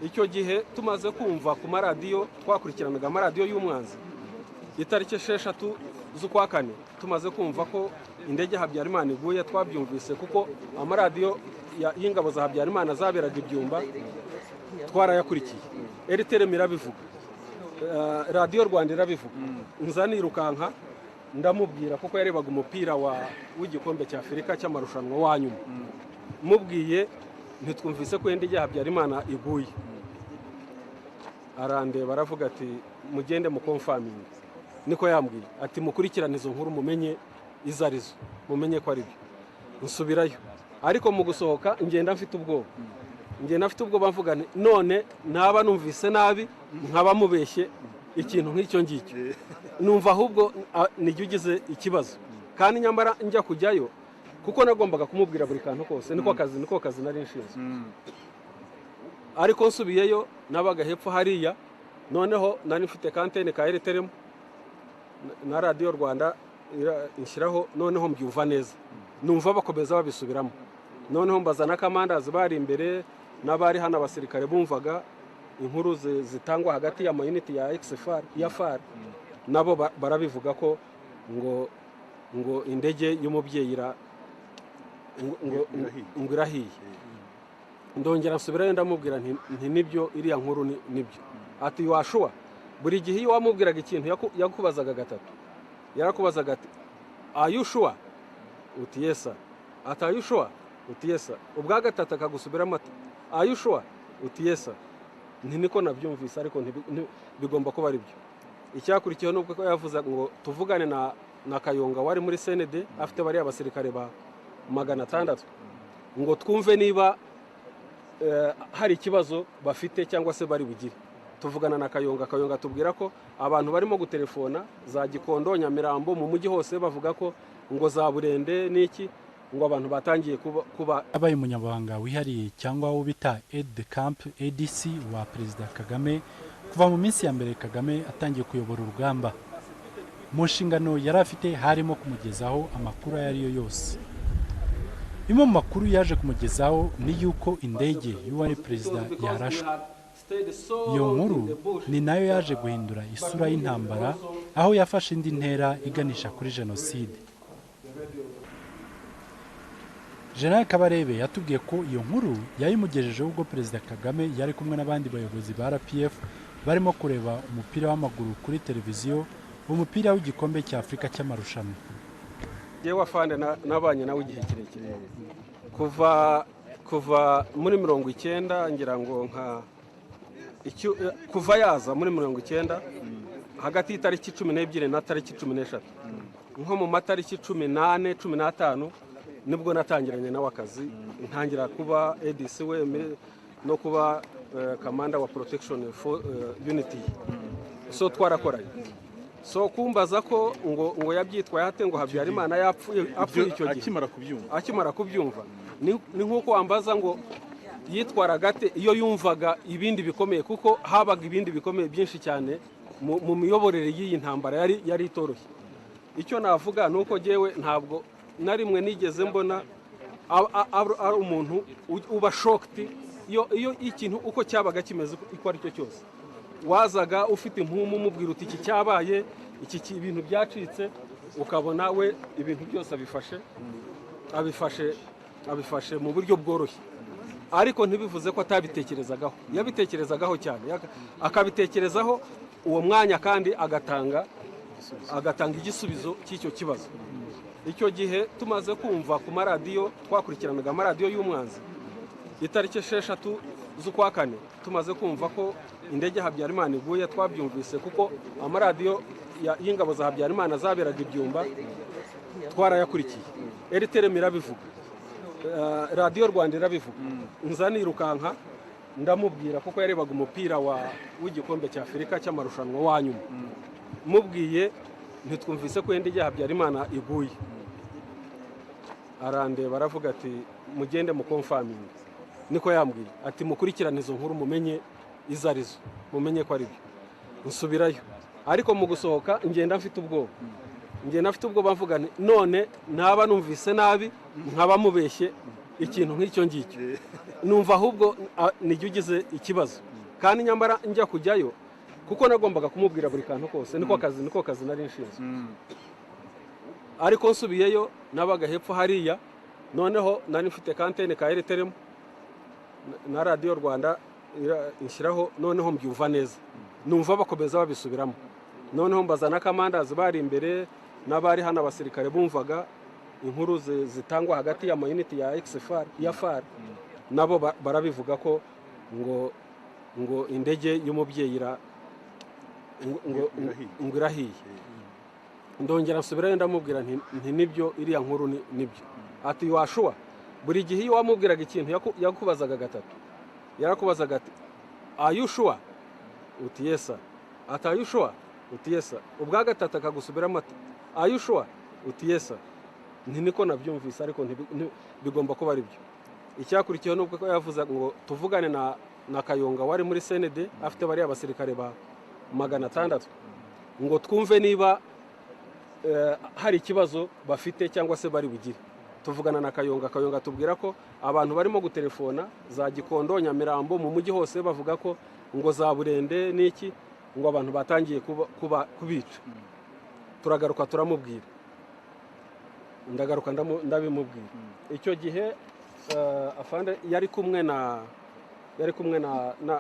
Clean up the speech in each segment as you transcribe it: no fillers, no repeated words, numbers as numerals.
Icyo gihe tumaze kumva ku maradiyo, twakurikiranaga amaradiyo y'umwanzi, itariki 6 z'ukwa kane, tumaze kumva ko indege Habyarimana iguye. Twabyumvise kuko amaradiyo y'ingabo za Habyarimana zaberaga ibyumba twarayakurikiye. RTLM irabivuga, Radiyo Rwanda irabivuga. Nza nirukanka ndamubwira, kuko yarebaga umupira w'igikombe cya Afurika cy'amarushanwa wa nyuma. Mubwiye ntitwumvise ko indege ya Habyarimana iguye. Arandeba aravuga ati: "Mugende muconfirminge." Niko yambwiye, ati: "Mukurikirane izo nkuru, mumenye izo arizo, mumenye ko ari byo." Nsubirayo, ariko mu gusohoka ngenda mfite ubwoba, ngenda mfite ubwoba, mvuga nti: "None naba numvise nabi, nkaba mubeshye ikintu nk'icyo ngicyo?" Numva ahubwo nijya ugize ikibazo, kandi nyamara njya kujyayo kuko nagombaga kumubwira buri kantu kose, niko kazi nari nshinzwe. Ariko nsubiyeyo, nabaga hepfo hariya, noneho nari mfite ka antenne ka RTLM na Radiyo Rwanda inshyiraho, noneho mbyumva neza, numva bakomeza babisubiramo. Noneho mbaza na commanders bari imbere n'abari hano, abasirikare bumvaga inkuru zitangwa hagati ya ma unit ya ex-FAR, ya FAR, nabo barabivuga ko ngo indege y'umubyeyi ngo irahiye. Ndongera nsubirayo, ndamubwira nti: "Nibyo, iriya nkuru nibyo." Ati: "You sure?" Buri gihe iyo wamubwiraga ikintu yakubazaga gatatu. Yarakubazaga ati: "Are you sure?" Uti: "Yes, sir." Ati: "Are you sure?" Uti: "Yes, sir." Ubwa gatatu akagusubiramo ati: "Are you sure?" Uti: "Yes, sir." Nti: "Niko nabyumvise, ariko bigomba kuba ari byo." Icyakurikiyeho nubwo ko yavuze ngo tuvugane na Kayonga wari muri CND, afite bariya basirikare ba 600, ngo twumve niba hari ikibazo bafite cyangwa se bari bugire. Tuvugana na Kayonga, Kayonga tubwira ko abantu barimo gutelefona za Gikondo, Nyamirambo, mu mujyi hose, bavuga ko ngo za Burende n'iki, ngo abantu batangiye kuba. Abaye umunyamabanga wihariye cyangwa wo bita aide de camp, ADC, wa Perezida Kagame kuva mu minsi ya mbere Kagame atangiye kuyobora urugamba. Mu nshingano yari afite harimo kumugezaho amakuru ayo ari yo yose. Imwe mu makuru yaje kumugezaho ni y'uko indege y'uwari perezida yarashwe. Iyo nkuru ni nayo yaje guhindura isura y'intambara, aho yafashe indi ntera iganisha kuri jenoside. General Kabarebe yatubwiye ko iyo nkuru yayimugejejeho ubwo Perezida Kagame yari kumwe n'abandi bayobozi ba RPF, barimo kureba umupira w'amaguru kuri televiziyo, umupira w'igikombe cya Afurika cy'amarushanwa. Yewe afande, nabanye nawe igihe kirekire, kuva muri 90, ngira ngo nka kuva yaza muri 90, hagati y'itariki 12 na tariki 13, nko mu matariki 14, 15, nibwo natangiranye nawe akazi, ntangira kuba ADC we no kuba commander wa protection for unit. So twarakoranye. So kumbaza ko ngo yabyitwaye ate, ngo Habyarimana yapfuye, apfuye icyo gihe, akimara kubyumva, akimara kubyumva, ni nk'uko wambaza ngo yitwaraga ate iyo yumvaga ibindi bikomeye, kuko habaga ibindi bikomeye byinshi cyane mu miyoborere y'iyi ntambara yari itoroshye. Icyo navuga ni uko jyewe ntabwo na rimwe nigeze mbona ari umuntu uba shocked iyo ikintu uko cyabaga kimeze uko ari cyo cyose. Wazaga ufite impumu, umubwira uti: "Iki cyabaye iki, ibintu byacitse," ukabona we ibintu byose abifashe mu buryo bworoshye. Ariko ntibivuze ko atabitekerezagaho. Yabitekerezagaho cyane, akabitekerezaho uwo mwanya, kandi agatanga igisubizo cy'icyo kibazo. Icyo gihe tumaze kumva ku maradiyo, twakurikiranaga amaradiyo y'umwanzi, itariki 6 z'ukwa kane, tumaze kumva ko indege ya Habyarimana iguye. Twabyumvise kuko amaradiyo y'ingabo za Habyarimana zaberaga ibyumba twarayakurikiye. RTLM irabivuga, Radiyo Rwanda irabivuga. Nza nirukanka ndamubwira, kuko yarebaga umupira w'igikombe cya Afurika cy'amarushanwa wa nyuma. Mubwiye ntitwumvise ko indege ya Habyarimana iguye. Arandeba aravuga ati: "Mugende muconfirminge." Niko yambwiye, ati: "Mukurikirane izo nkuru, mumenye izo arizo, mumenye ko ari byo." Nsubirayo, ariko mu gusohoka ngenda mfite ubwoba, ngenda mfite ubwoba, mvuga nti: "None naba numvise nabi, nkaba mubeshye?" Ikintu nk'icyo ngicyo numva ahubwo nijya ugize ikibazo, kandi nyamara njya kujyayo kuko nagombaga kumubwira buri kantu kose, niko kazi nari nshinzwe. Ariko nsubiyeyo, nabaga hepfo hariya, noneho nari mfite ka antenne ka RTLM na Radiyo Rwanda inshyiraho, noneho mbyumva neza, numva bakomeza babisubiramo. Noneho mbaza na commanders bari imbere n'abari hano, abasirikare bumvaga inkuru zitangwa hagati ya ma unit ya ex-FAR, ya FAR, nabo barabivuga ko ngo indege y'umubyeyi ngo irahiye. Ndongera nsubirayo, ndamubwira nti nibyo, iriya nkuru nibyo. Ati: "You sure?" Buri gihe iyo wamubwiraga ikintu yakubazaga gatatu. Yarakubazaga ati: "Are you sure?" Uti: "Yes, sir." Ati: "Are you sure?" Uti: "Yes, sir." Ubwa gatatu akagusubiramo ati: "Are you sure?" Uti: "Yes, sir." Nti niko nabyumvise, ariko bigomba kuba ari byo. Icyakurikiyeho nubwo ko yavuze ngo tuvugane na Kayonga wari muri CND, afite bariya basirikare ba 600, ngo twumve niba hari ikibazo bafite cyangwa se bari bugire. Tuvugana na Kayonga, Kayonga tubwira ko abantu barimo gutelefona za Gikondo, Nyamirambo, mu mujyi hose, bavuga ko ngo za Burende n'iki, ngo abantu batangiye kubica. Turagaruka turamubwira, ndagaruka ndabimubwira. Icyo gihe afande yari kumwe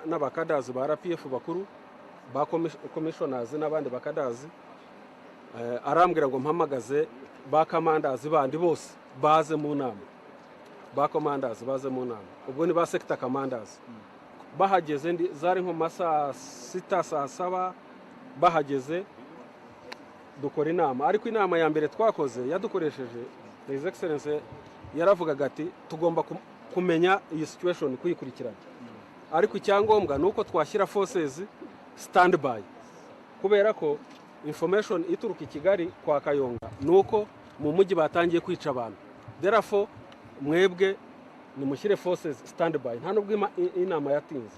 n'aba cadres ba RPF bakuru, ba commissioners n'abandi ba cadres. Arambwira ngo mpamagaze ba commanders bandi bose baze mu nama, ba commanders baze mu nama. Ubwo ni ba sector commanders. Bahageze zari nko mu ma saa 6, saa 7. Bahageze dukora inama, ariko inama ya mbere twakoze yadukoresheje His Excellency yaravugaga ati tugomba kumenya iyi situation, kuyikurikirana, ariko icyangombwa ni uko twashyira forces standby, kubera ko information ituruka i Kigali kwa Kayonga ni uko mu mujyi batangiye kwica abantu. Therefore mwebwe nimushyire forces standby. Nta nubwo inama yatinze,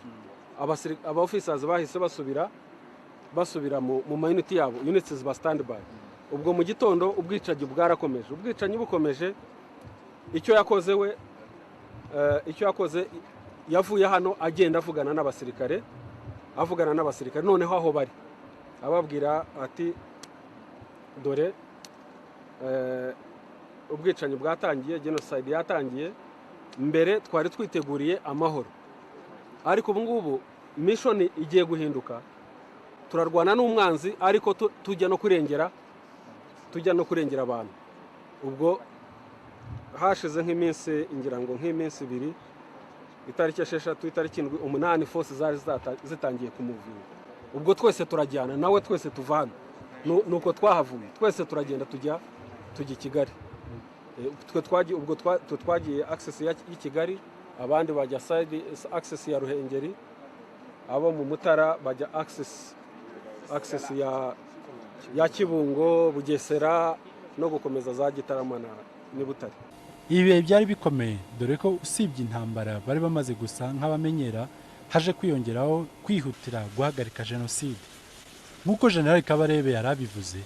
aba officers bahise basubira mu ma unit yabo, units ziba standby. Ubwo mu gitondo ubwicanyi bwarakomeje. Ubwicanyi bukomeje, icyo yakoze we, icyo yakoze, yavuye hano agenda avugana n'abasirikare, noneho aho bari ababwira ati dore ubwicanyi bwatangiye, genocide yatangiye. Mbere twari twiteguriye amahoro, ariko ubu ngubu mission igiye guhinduka. Turarwana n'umwanzi, ariko tujya no kurengera abantu. Ubwo hashize nk'iminsi, ngira ngo nk'iminsi 2, itariki 6, itariki 7, 8, force zari zitangiye kumuvinga. Ubwo twese turajyana nawe, twese tuva hano. Nuko twahavuye twese, turagenda tujya i Kigali. Twe twagiye, ubwo twe twagiye access y'i Kigali, abandi bajya side access ya Ruhengeri, abo mu Mutara bajya access ya Kibungo, Bugesera no gukomeza za Gitarama na n'i Butare. Ibi bihe byari bikomeye, dore ko usibye intambara bari bamaze gusa nk'abamenyera, haje kwiyongeraho kwihutira guhagarika jenoside. Nk'uko General Kabarebe yari abivuze,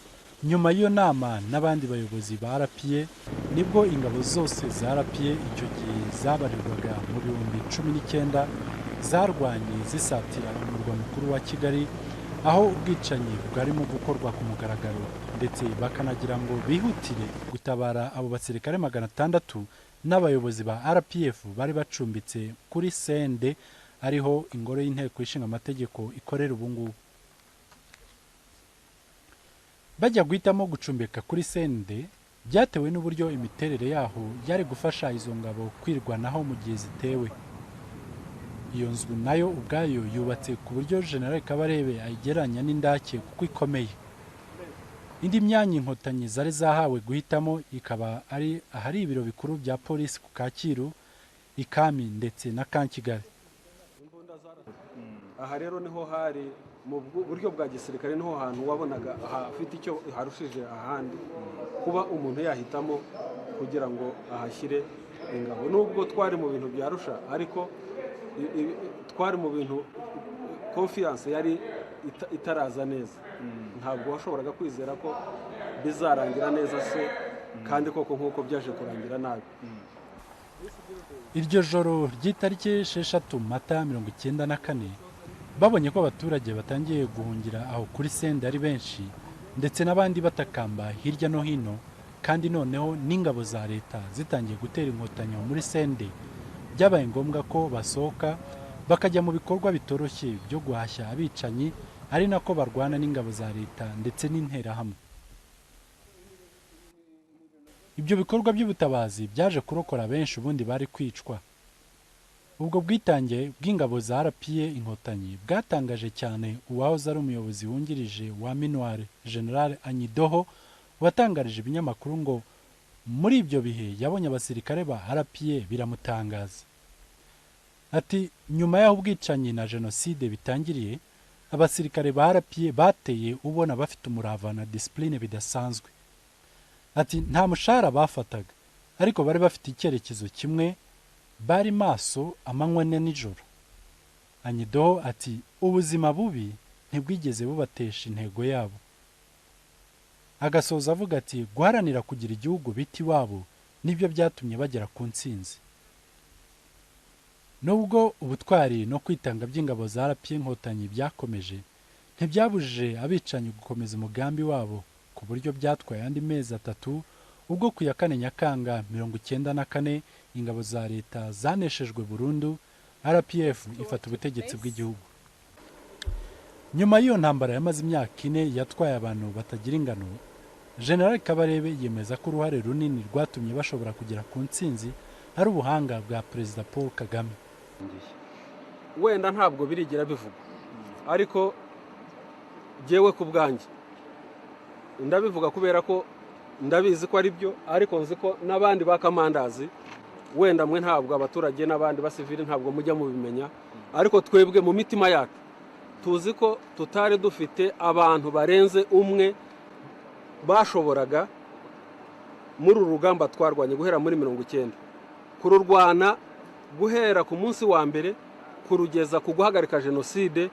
nyuma y'iyo nama n'abandi bayobozi ba RPA, nibwo ingabo zose za RPA, icyo gihe zabarirwaga mu 19,000, zarwanye zisatira umurwa mukuru wa Kigali, aho ubwicanyi bwarimo gukorwa ku mugaragaro, ndetse bakanagira ngo bihutire gutabara abo basirikare 600 n'abayobozi ba RPF bari bacumbitse kuri CND, ariho ingoro y'Inteko Ishinga Amategeko ikorera ubu ngubu. Bajya guhitamo gucumbika kuri CND byatewe n'uburyo imiterere yaho yari gufasha izo ngabo kwirwanaho mu gihe zitewe. Iyo nzu nayo ubwayo yubatse ku buryo General Kabarebe ayigereranya n'indake kuko ikomeye. Indi myanya Inkotanyi zari zahawe guhitamo ikaba ari ahari ibiro bikuru bya polisi ku Kacyiru, Ikami ndetse na Camp Kigali. Aha rero niho hari mu buryo bwa gisirikare, niho hantu wabonaga hafite icyo harushije ahandi kuba umuntu yahitamo kugira ngo ahashyire ingabo. Nubwo twari mu bintu byarusha, ariko twari mu bintu confiance yari itaraza neza. Ntabwo washoboraga kwizera ko bizarangira neza se kandi koko nk'uko byaje kurangira nabi. Iryo joro ry'itariki 6 Mata 94, babonye ko abaturage batangiye guhungira aho kuri Sende ari benshi, ndetse n'abandi batakamba hirya no hino, kandi noneho n'ingabo za leta zitangiye gutera inkotanyi aho muri Sende, byabaye ngombwa ko basohoka bakajya mu bikorwa bitoroshye byo guhashya abicanyi, ari nako barwana n'ingabo za leta ndetse n'interahamwe. Ibyo bikorwa by'ubutabazi byaje kurokora benshi ubundi bari kwicwa. Ubwo bwitange bw'ingabo za RPA Inkotanyi bwatangaje cyane uwahoze ari umuyobozi wungirije wa MINUAR, General Anyidoho, watangarije ibinyamakuru ngo muri ibyo bihe yabonye abasirikare ba RPA biramutangaza. Ati nyuma y'aho ubwicanyi na jenoside bitangiriye, abasirikare ba RPA bateye ubona bafite umurava na discipline bidasanzwe. Ati nta mushahara bafataga, ariko bari bafite icyerekezo kimwe, bari maso amanywa na nijoro. Anyidoho ati ubuzima bubi ntibwigeze bubatesha intego yabo. Agasoza avuga ati guharanira kugira igihugu bita iwabo nibyo byatumye bagera ku ntsinzi. Nubwo ubutwari no kwitanga by'ingabo za RPA Inkotanyi byakomeje, ntibyabujije abicanyi gukomeza umugambi wabo, ku buryo byatwaye andi mezi 3, ubwo ku ya 4 Nyakanga 94 ingabo za leta zaneshejwe burundu, RPF ifata ubutegetsi bw'igihugu. Nyuma y'iyo ntambara yamaze imyaka 4 yatwaye abantu batagira ingano, General Kabarebe yemeza ko uruhare runini rwatumye bashobora kugera ku ntsinzi ari ubuhanga bwa Perezida Paul Kagame. Wenda ntabwo birigira bivugwa, ariko jyewe ku bwanjye ndabivuga kubera ko ndabizi ko ari byo, ariko nzi ko n'abandi ba kamandazi, wenda mwe ntabwo abaturage n'abandi basivili ntabwo mujya mubimenya, ariko twebwe mu mitima yacu tuzi ko tutari dufite abantu barenze umwe bashoboraga muri uru rugamba twarwanye guhera muri 90, kururwana guhera ku munsi wa mbere kurugeza ku guhagarika jenoside,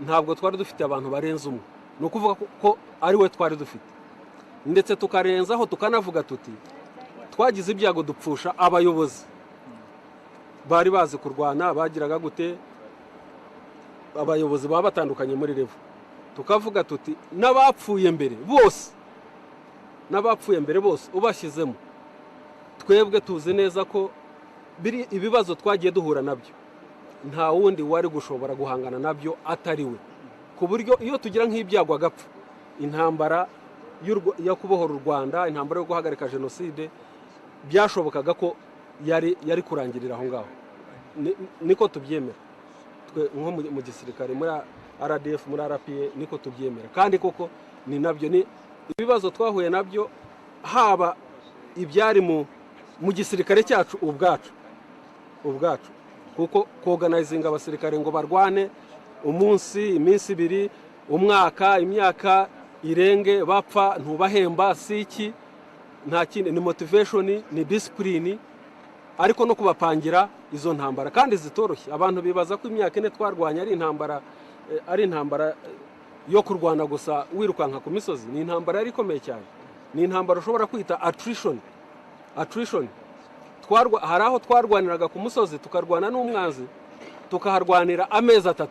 ntabwo twari dufite abantu barenze umwe. Ni ukuvuga ko ari we twari dufite, ndetse tukarenzaho tukanavuga tuti twagize ibyago dupfusha abayobozi bari bazi kurwana, bagiraga gute, abayobozi baba batandukanye muri level, tukavuga tuti n'abapfuye mbere bose, n'abapfuye mbere bose ubashyizemo, twebwe tuzi neza ko biri ibibazo twagiye duhura nabyo nta wundi wari gushobora guhangana nabyo atari we, ku buryo iyo tugira nk'ibyago agapfa, intambara yo kubohora u Rwanda, intambara yo guhagarika jenoside, byashobokaga ko yari kurangirira aho ngaho. Niko tubyemera twe nko mu gisirikare, muri RDF, muri RPA, niko tubyemera. Kandi koko ni nabyo, ni ibibazo twahuye nabyo, haba ibyari mu gisirikare cyacu ubwacu, kuko koganizinga abasirikare ngo barwane umunsi, iminsi 2, umwaka, imyaka irenge bapfa, ntubahemba, si iki, nta kindi, ni motivation, ni discipline, ariko no kubapangira izo ntambara kandi zitoroshye. Abantu bibaza ko imyaka 4 twarwanye ari intambara yo kurwana gusa wirukanka ku misozi. Ni intambara yari ikomeye cyane, ni intambara ushobora kwita attrition. Hari aho twarwaniraga ku musozi tukarwana n'umwanzi, tukaharwanira amezi 3,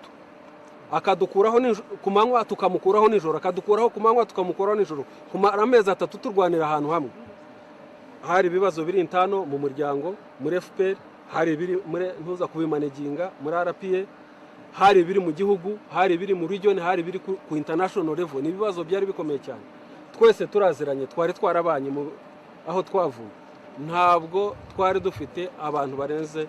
akadukuraho ku manywa tukamukuraho nijoro, akadukuraho ku manywa tukamukuraho nijoro, kumara amezi 3 turwanira ahantu hamwe. Hari ibibazo biri intano mu muryango muri FPR, hari ibiri muri ntuza kubimaneginga muri RPA, hari ibiri mu gihugu, hari ibiri mu region, hari ibiri ku international level. Ni ibibazo byari bikomeye cyane, twese turaziranye, twari twarabanye aho twavuye. Ntabwo twari dufite abantu barenze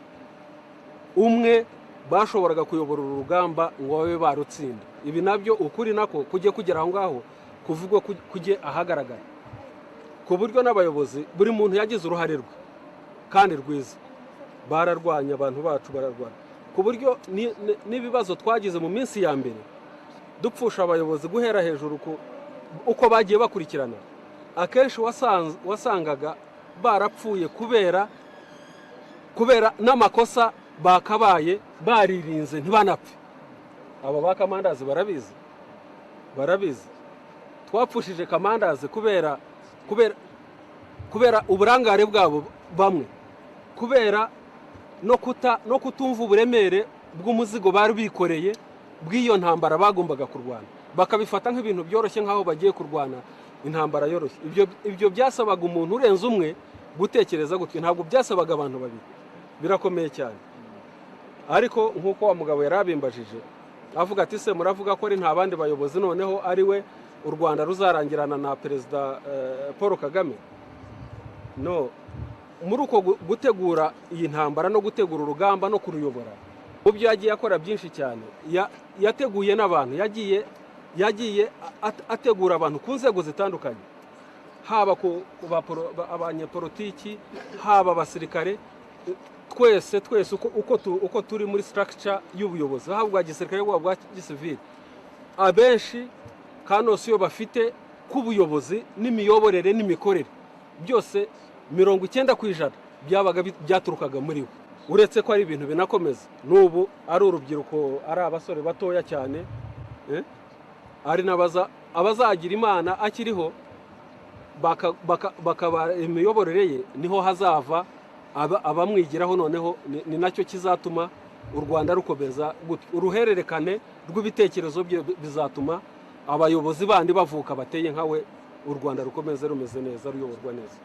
umwe bashoboraga kuyobora uru rugamba ngo babe barutsinda. Ibi nabyo ukuri nako kujye kugera aho ngaho kuvugwa, kujye ahagaragara, ku buryo n'abayobozi buri muntu yagize uruhare rwe kandi rwiza. Bararwanya, abantu bacu bararwana, ku buryo n'ibibazo twagize mu minsi ya mbere dupfusha abayobozi guhera hejuru uko bagiye bakurikirana, akenshi wasangaga barapfuye kubera n'amakosa bakabaye baririnze ntibanapfe. Aba ba kamandazi barabizi, twapfushije kamandazi kubera uburangare bwabo bamwe. Kubera no kutumva uburemere bw'umuzigo bari bikoreye bw'iyo ntambara bagombaga kurwana, bakabifata nk'ibintu byoroshye, nk'aho bagiye kurwana intambara yoroshye. Ibyo byasabaga umuntu urenze umwe gutekereza gutyo, ntabwo byasabaga abantu babiri. Birakomeye cyane. Ariko nk'uko wa mugabo yari abimbajije, avuga ati: "Se muravuga ko ari nta bandi bayobozi, noneho ari we u Rwanda ruzarangirana na Perezida Paul Kagame?" No muri uko gutegura iyi ntambara no gutegura urugamba no kuruyobora, mu byo yagiye akora byinshi cyane, yateguye n'abantu, yagiye ategura abantu ku nzego zitandukanye, haba ku abanyepolitiki, haba abasirikare, twese twese uko turi muri structure y'ubuyobozi, haba ubwa gisirikare, bwaba ubwa gisivili, abenshi ka notion bafite k'ubuyobozi n'imiyoborere n'imikorere, byose 90% byabaga byaturukaga muri we. Uretse ko ari ibintu binakomeza n'ubu, ari urubyiruko, ari abasore batoya cyane, ari n'abaza abazagira Imana akiriho, bakaba imiyoborere ye niho hazava abamwigiraho. Noneho ni nacyo kizatuma u Rwanda rukomeza gutyo. Uruhererekane rw'ibitekerezo bye bizatuma abayobozi bandi bavuka bateye nka we, u Rwanda rukomeze rumeze neza, ruyoborwa neza.